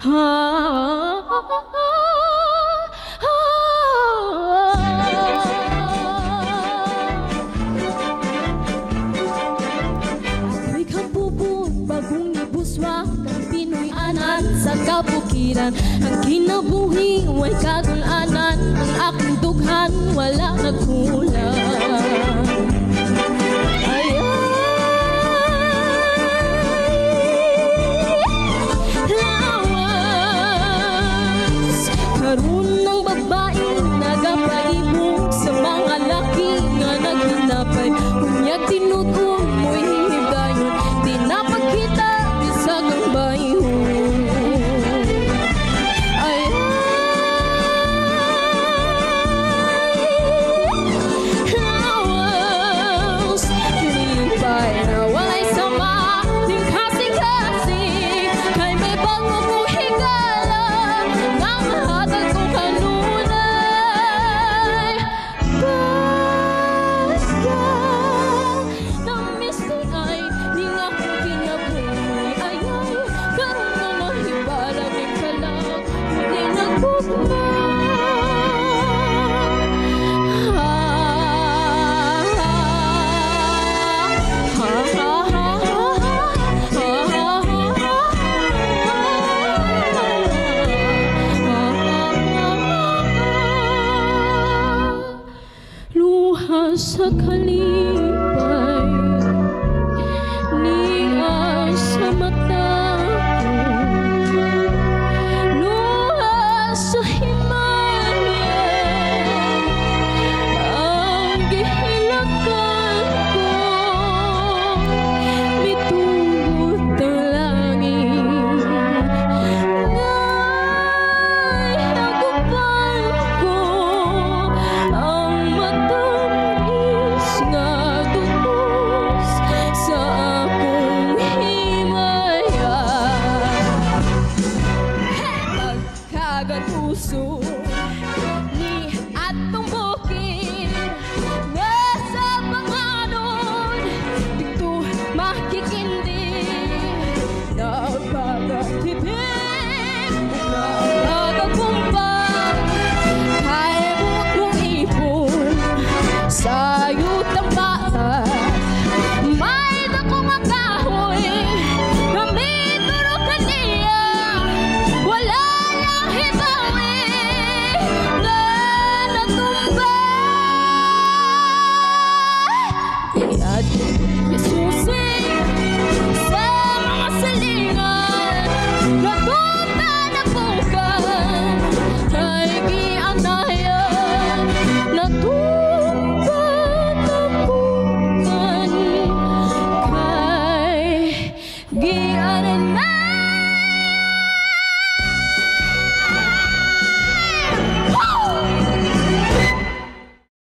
Ha, ha, ha. Ako'y kapupot, bagong ibuswa, kang Pinoy anan sa kabukiran. Ang kinabuhi, way kagulanan, ang akong dughan, wala nagkulang. Ay, ay, lawas. Karon ng babae nagapaibog sa mga laki nga naghinapay. Unyag tinud-on mo'y higayon, di napakita bisag ang bayhon. Ay, ay, lawas, lipay na walay sama, ning kasing-kasing, kay may bago ko higala, nga mahatag ko kanunay. Basta, tamis di ay, ning akong kinabuhi, ay ay, karon na nahibala ni kalag, di nagugma. Luha sa kalipay niya sa mata.